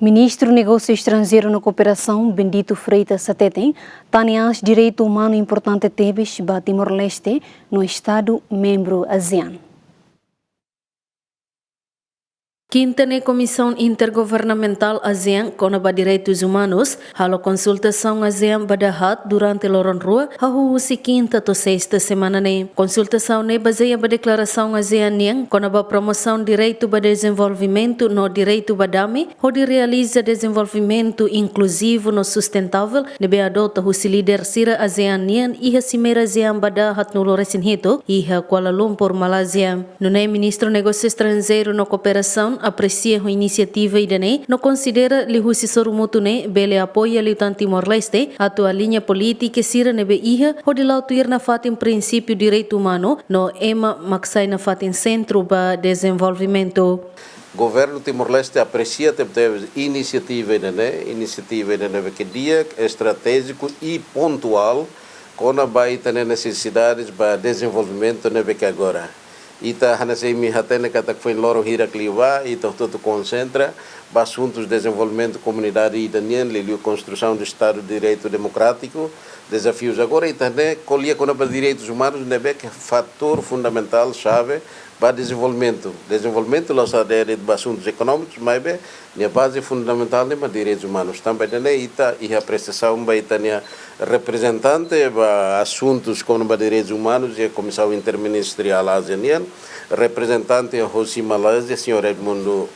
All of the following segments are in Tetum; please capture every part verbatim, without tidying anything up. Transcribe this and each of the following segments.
Ministru Negósiu Estranjeiru no Kooperasaun, Bendito Freitas, hateten, tane aas direitu umanu importante tebes ba Timor-Leste no Estadu membru ASEAN. Kinta ne'e, Komisaun Intergovernamentál ASEAN kona-ba Direitus Umanus halo konsultasaun ASEAN ba dahaat durante loron rua, hahú husi kinta to'o sesta semana ne'e. Konsultasaun ne'e bazeia ba deklarasaun ASEAN nian kona-ba promosaun direitu ba dezenvolvimentu no direitu ba dame, hodi realiza dezenvolvimentu inkluzivu no sustentável, ne'ebé adota husi líder sira ASEAN nian iha Simeira ASEAN ba dahaatnulu resin hitu, iha Kuala Lumpur, Malázia. Nune'e Ministru Negósiu Estranjeiru no Kooperasaun apresia ho inisiativa ida-ne'e, no konsidera liuhusi sorumutu ne'e bele apoia liután Timor-Leste atu aliña polítika sira ne'ebé iha, hodi la'o tuir nafatin prinsípiu direitu umanu, no ema mak sai nafatin sentru ba dezenvolvimentu. Governu Timor-Leste apresia tebetebes inisiativa ida-ne'e, inisiativa ida ne'ebé ke di'ak, estratéjiku i pontuál kona-ba ita-nia nesesidades ba dezenvolvimentu ne'ebé ke agora. Ita hanesan imi hatene katak foin loron hirak liubá, ita hotu-hotu konsentra ba asuntus dezenvolvimentu komunidade ida nian, liuliu konstrusaun de Estadu de Direitu Demokrátiku, dezafius. Agora ita ne'e ko'alia kona-ba direitus umanus ne'ebé ke fatór fundamentál, xave, ba dezenvolvimentu. Dezenvolvimentu la'ós hadeer de'it ba asuntus ekonómikus, maibé nia baze fundamentál ne'e mak direitus umanus. Tanba ida-ne'e ita iha apresiasaun ba ita-nia reprezentante ba asuntus kona-ba direitus umanus iha Komisaun Interministeriál ASEAN nian, reprezentante hosi Malázia, señór Edmundo,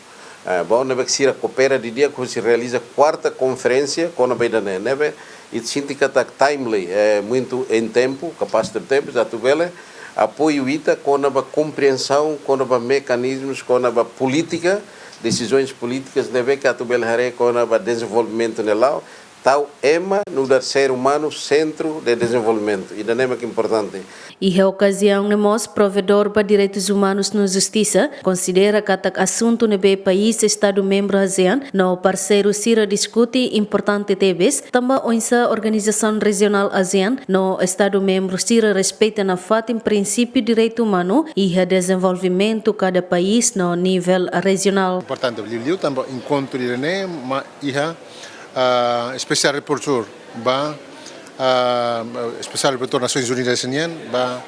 eh, Bau, ne'ebé ke sira koopera didi'ak hodi realiza kuarta konferénsia kona-ba ida-ne'e, ne'ebé ita sente katak timely, eh, muitu em tempo, kapás tebetebes, atu bele apoiu ita kona-ba komprensaun, kona-ba mekanizmus, kona-ba polítika, desizaun polítikas ne'ebé ke atu bele haree kona-ba dezenvolvimentu nia la'o, tau ema nu'udar ser umanu sentru de dezenvolvimentu. Ida-ne'e mak importante. Iha okaziaun ne'e mós, Provedór ba Direitus Umanus no Justisa konsidera katak asuntu ne'ebé país Estadu membru ASEAN no parseiru sira diskute importante tebes, tanba oinsá organizasaun rejionál ASEAN no Estadu membru sira respeita nafatin prinsípiu direitu umanu iha dezenvolvimentu kada país no nivel rejionál. Importante liuliu tanba enkontru ida-ne'e mak iha, ah, espesiál raportór ba, ah, espesiál raportór Nasoins Unidas nian ba,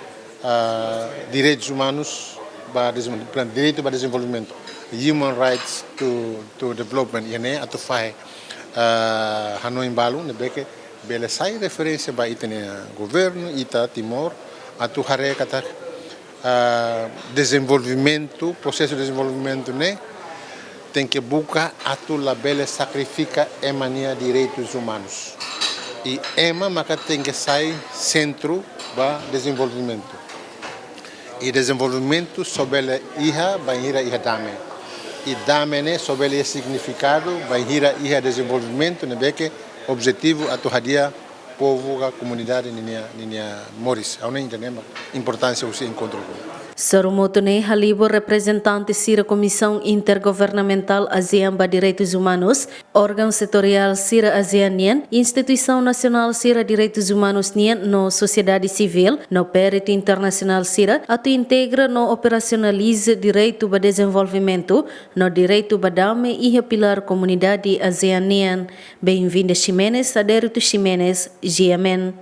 ah, direitus umanus ba dezenvol-, plan direitu ba dezenvolvimentu, human rights to, to development, iha ne'e atu fahe, ah, hanoin balu ne'ebé ke bele sai referénsia ba ita-nia governu, ita Timor, atu haree katak, ah, dezenvolvimentu, prosesu dezenvolvimentu ne'e tenke buka atu labele sakrifika ema nia direitus umanus. I ema maka tenke sai sentru ba dezenvolvimentu. I dezenvolvimentu só bele iha bainhira iha dame. I dame ne'e só bele iha signifikadu bainhira iha dezenvolvimentu ne'ebé ke objetivu atu hadi'a povu ka komunidade ninia, ninia moris. Ha'u hanoin ida-ne'e mak importánsia husi enkontru. Sorumutu ne'e halibur reprezentante sira Komisaun Intergovernamentál ASEAN ba Direitus Umanus, órgaun setoriál sira ASEAN nian, instituisaun nasionál sira direitus umanus nian no sosiedade sivíl, no peritu internasionál sira atu integra no operasionaliza direitu ba dezenvolvimentu no direitu ba dame iha pilár komunidade ASEAN nian. Benvinda Ximenes, Adérito Ximenes, G M N.